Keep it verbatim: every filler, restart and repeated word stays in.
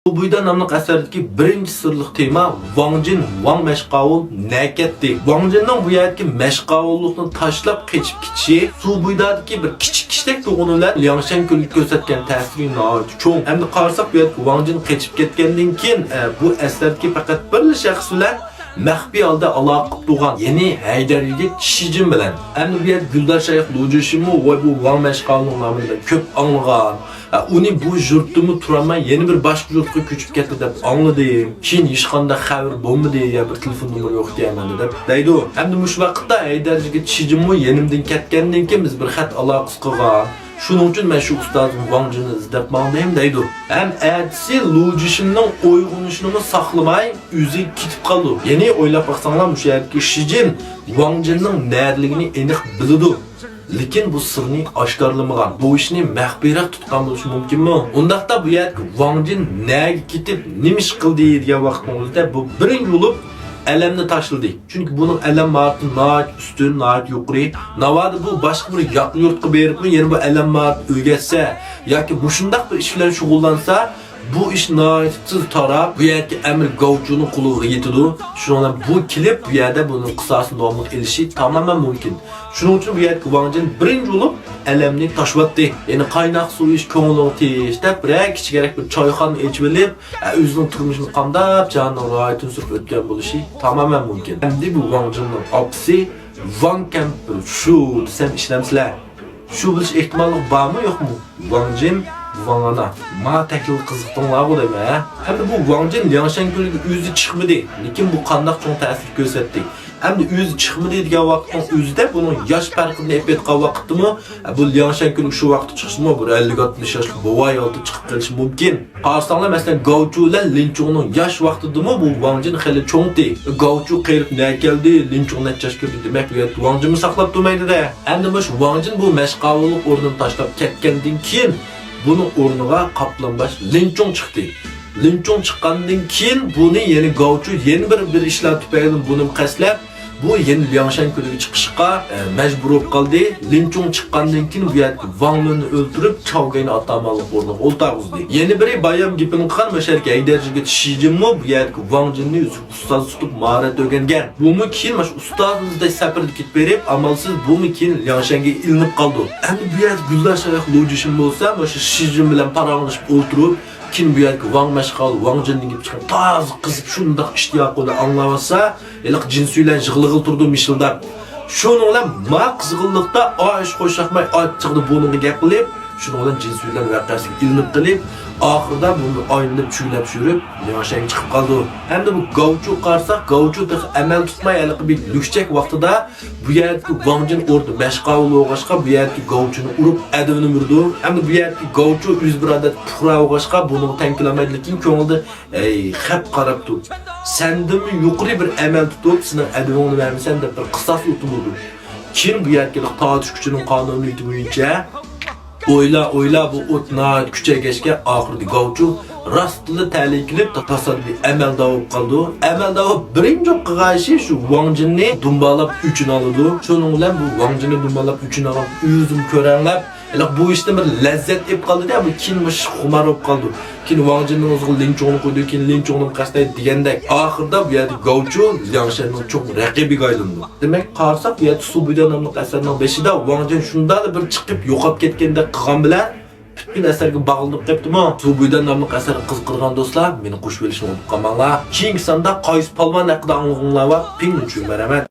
سۇ بويىدا ناملىق ئەسەردىكى بىرىنچى سىرلىق تېما ۋاڭ جىن، ۋاڭ مەشقاۋۇل نەگە كەتتى؟ ۋاڭ جىننىڭ بۇ يەردىكى مەشقاۋۇللۇقنى تاشلاپ قېچىپ كېتىشى سۇ بويىدىكى بىر كىچىك كىشىدەك تۇرغىنى بىلەن لياڭشەن كۆلىگە كۆرسەتكەن تەسىرى ناھايىتى چوڭ. ئەمدى قارىساق، بۇ يەردىكى ۋاڭ جىن قېچىپ كەتكەندىن كېيىن، ئە، بۇ ئەسەردىكى پەقەت بىرلا شەخس بىلەن مەخپىي ھالدا ئالاقە قىلىپ تۇرغان، يەنى ھەيدەر يىگىت شىجىن بىلەن. ئەمدى بۇ يەردە گۈلدار شايىخ لۇجىشىمۇ ۋە بۇ ۋاڭ مەشقاۋۇلنىڭ نامىنى بەك كۆپ ئاڭلىغان. ئۇنى بۇ يۇرتتىمۇ تۇرالماي، يەنە بىر باشقا يۇرتقا كۆچۈپ كەتتى دەپ ئاڭلىدىم. كېيىن ھېچقانداق خەۋىرى بولمىدى، يا بىر تېلېفون نومۇرى يوق ئىكەن مەندە دەپ دەيدۇ. ئەمدى مۇشۇ ۋاقىتتا ھەيدەر يىگىت شىجىنمۇ يېنىمدىن كەتكەندىن كېيىن بىز بىر خەت ئالاقىسى قىلغان. شۇنىڭ ئۈچۈن مەن شۇ ئۇستازىم ۋاڭ جىننى ئىزدەپ ماڭدىم دەيدۇ. ھەم ئەتىسى لۇجىشىمنىڭ ئويغىنىشىنىمۇ ساقلىماي ئۆزى كېتىپ قالىدۇ. يەنى ئويلاپ باقساڭلار، مۇشۇ يەردىكى شىجىن ۋاڭ جىننىڭ نەدىلىكىنى ئېنىق بىلىدۇ. لېكىن بۇ سىرنى ئاشكارىلىمىغان، بۇ ئىشنى مەخپىيرەك تۇتقان بولۇشى مۇمكىنمۇ؟ ئۇنداقتا بۇ يەردىكى ۋاڭ جىن نەگە كېتىپ، نېمە ئىش قىلدى دېگەن ۋاقىتنىڭ ئۆزىدە بۇ بىرىنچى بولۇپ ئەلەمنى تاشلىدى. چۈنكى بۇنىڭ ئەلەم ماھارىتى ناھايىتى ئۈستۈن، ناھايىتى يۇقىرى. ناۋادا بۇ باشقا بىر ياقا يۇرتقا بېرىپمۇ يەنە بۇ ئەلەم ماھارىتىنى ئۆگەتسە ياكى مۇشۇنداق بىر ئىش بىلەن شۇغۇللانسا، بۇ ئىش ناھايىتى تېز تاراپ، بۇ يەردىكى ئەمىر گاۋچۇنىڭ قولىغا يېتىدۇ. شۇنىڭ بىلەن بۇ كېلىپ، بۇ يەردە بۇنىڭ قىساسىنى داۋاملىق ئېلىشى تامامەن مۇمكىن. شۇنىڭ ئۈچۈن بۇ يەردىكى ۋاڭ جىن بىرىنچى بولۇپ ئەلەمنى تاشلىۋەتتى. يەنى قايناق سۇ ئىچ، كۆڭلۈڭ تىنچ دەپ، بىرەر كىچىكرەك بىر چايخانا ئېچىۋېلىپ، ئە، ئۆزىنىڭ تۇرمۇشىنى قامداپ، جانىنىڭ راھىتىنى سۈرۈپ ئۆتكەن بولۇشى تامامەن مۇمكىن. ئەمدى بۇ ۋاڭ جىننىڭ ئاپىسى ۋاڭ كەمپىر شۇ دېسەم ئىشىنەمسىلەر؟ شۇ بولۇش ئېھتىماللىقى بارمۇ، يوقمۇ؟ ۋاڭ جىن، ۋاڭ ئانا. ما تەھلىل قىزىقتىڭلارغۇ دەيمەن، ھە؟ ھەمدە بۇ ۋاڭ جىن لياڭشەن كۆلىگە ئۆزى چىقمىدى. لېكىن بۇ قانداق چوڭ تەسىر كۆرسەتتى؟ ھەمدە ئۆزى چىقمىدى دېگەن ۋاقىتنىڭ ئۆزىدە بۇنىڭ ياش پەرقىدىنى ئېلىپ ئېيتقان ۋاقىتتىمۇ، ھە، بۇ لياڭشەن كۆلىگە شۇ ۋاقىتتا چىقسىمۇ، بىر ئەللىك ئاتمىش ياشلىق بوۋاي ھالدا چىقىپ قېلىشى مۇمكىن. قارىساڭلار، مەسىلەن، گاۋچۇ بىلەن لىنچۇڭنىڭ ياش ۋاقتىدىمۇ بۇ ۋاڭ جىن خېلى چوڭتى. گاۋچۇ قېرىپ نە كەلدى، لىنچۇڭ نەچچە ياش كىردى، دېمەك، بۇ يەردە ۋاڭ جىنمۇ ساقلاپ تۇرمايدۇ-دە. ئەمدى مۇشۇ ۋاڭ جىن بۇ مەشقاۋۇللۇق ئورنىنى تاشلاپ كەتكەندىن كېيىن، بۇنىڭ ئورنىغا قاپلان باش لىنچۇڭ چىقتى. لىنچۇڭ چىققاندىن كېيىن، بۇنى يەنە گاۋچۇ يەنە بىر، بىر ئىشلار تۈپەيلىدىن بۇنىمۇ قەستلەپ، بۇ يەنە لياڭشەن كۆلىگە چىقىشقا، ئە، مەجبۇر بولۇپ قالدى. لىنچۇڭ چىققاندىن كېيىن بۇ يەردىكى ۋاڭ لۈننى ئۆلتۈرۈپ، چاۋ گەينى ئاتامانلىق ئورنىغا ئولتۇرغۇزدى. يەنە بىرى بايام گېپىنى قىلغان مەشەدىكى ھەيدەر يىگىت شىجىنمۇ بۇ يەردىكى ۋاڭ جىننى ئۆزى ئۇستاز تۇتۇپ ماھارەت ئۆگەنگەن. بۇمۇ كېيىن مانا شۇ ئۇستازىمىزدەك سەپىرىگە كېتىپ بېرىپ، ئامالسىز بۇمۇ كېيىن لياڭشەنگە ئىلىنىپ قالىدۇ. ئەمدى بۇ يەردە گۈلدار شايخ لۇجىشىن بولسا، مانا شۇ شىجىن بىلەن پاراڭلىشىپ ئولتۇرۇپ، كېيىن بۇ يەردىكى ۋاڭ مەشقاۋۇل ۋاڭ جىندىن گېپى چىقىپ، تازا قىزىپ، شۇنداق ئىشتىياقى بىلەن ئاڭلاۋاتسا، ھېلىقى جىنسۇيلەن يىغلىغىلى تۇرىدۇ مىشىلداپ. شۇنىڭ بىلەن ما قىزغىنلىقتا ئاش قوشاقماي ئاچچىقىدا بۇنىڭغا گەپ قىلىپ، شۇنىڭ بىلەن جىنسۇيلەن ۋەقەسىگە ئىلىنىپ قېلىپ، ئاخىرىدا بۇنى ئايلىنىپ چۈيلەپ يۈرۈپ، لياڭشەنگە چىقىپ قالىدۇ. ئەمدى بۇ گاۋچۇ قارىساق، گاۋچۇ تېخى ئەمەل تۇتماي ھېلىقى بىر لۈكچەك ۋاقتىدا بۇ يەردىكى ۋاڭ جىن ئوردا مەشقاۋۇل بولغاچقا، بۇ يەردىكى گاۋچۇنى ئۇرۇپ ئەدىۋىنى ئۇرىدۇ. ئەمدى بۇ يەردىكى گاۋچۇ ئۆزى بىر ئادەتتە پۇقرا بولغاچقا، بۇنىڭغا تەڭ كېلەلمەيدۇ، لېكىن كۆڭلىدە، ئەي، خەپ قاراپتۇ. سەندىنمۇ يۇقىرى بىر ئەمەل تۇتۇپ، سېنىڭ ئەدىۋىڭنى بەرمىسەم دەپ بىر قىساس ئوتى بولىدۇ. كېيىن بۇ يەردىكى تارتىش كۈچىنىڭ قانۇنىيىتى بويىچە ئويلا، ئويلا، بۇ ئوت ناھايىتى كۈچەيگەچكە، ئاخىرىدا گاۋچۇ راستلا تەلىيى كېلىپ، تا-، تاسادىپىي ئەمەلدار بولۇپ قالىدۇ. ئەمەلدار بولۇپ بىرىنچى بولۇپ قىلغان ئىشى شۇ ۋاڭ جىننى دۇمبالاپ ئۆچىنى ئالىدۇ. شۇنىڭ بىلەن بۇ ۋاڭ جىننى دۇمبالاپ ئۆچىنى ئالغان ئۆزىمۇ كۆرەڭلەپ، ھېلىقى بۇ ئىشتىن بىر لەززەت ئېلىپ قالدى-دە، بۇ كېيىن مۇشۇ خۇمار بولۇپ قالىدۇ. كېيىن ۋاڭ جىننىڭ ئۆزىگە لىن چۇڭنى قويدى، كېيىن لىن چۇڭنى قەستەيدۇ دېگەندەك. ئاخىرىدا بۇ يەردە گاۋچۇ لياڭشەننىڭ چوڭ رەقىبىگە ئايلىنىدۇ. دېمەك، قارىساق، بۇ يەردە سۇ بۇيدا ناملىق ئەسەرنىڭ بېشىدا ۋاڭ جىن شۇنداقلا بىر چىقىپ يوقاپ كەتكەندەك قىلغان بىلەن، پۈتكۈل ئەسەرگە باغلىنىپ قېپتىمۇ؟ سۇ بۇيدا ناملىق ئەسەر قىزىقىدىغان دوستلار، مېنى قوشۇۋېلىشنى ئۇنتۇپ قالماڭلار. كېيىنكى ساندا قايسى پالۋان ھەققىدە ئاڭلىغۇڭلار بار، پىڭ چۈن بېرەمەن.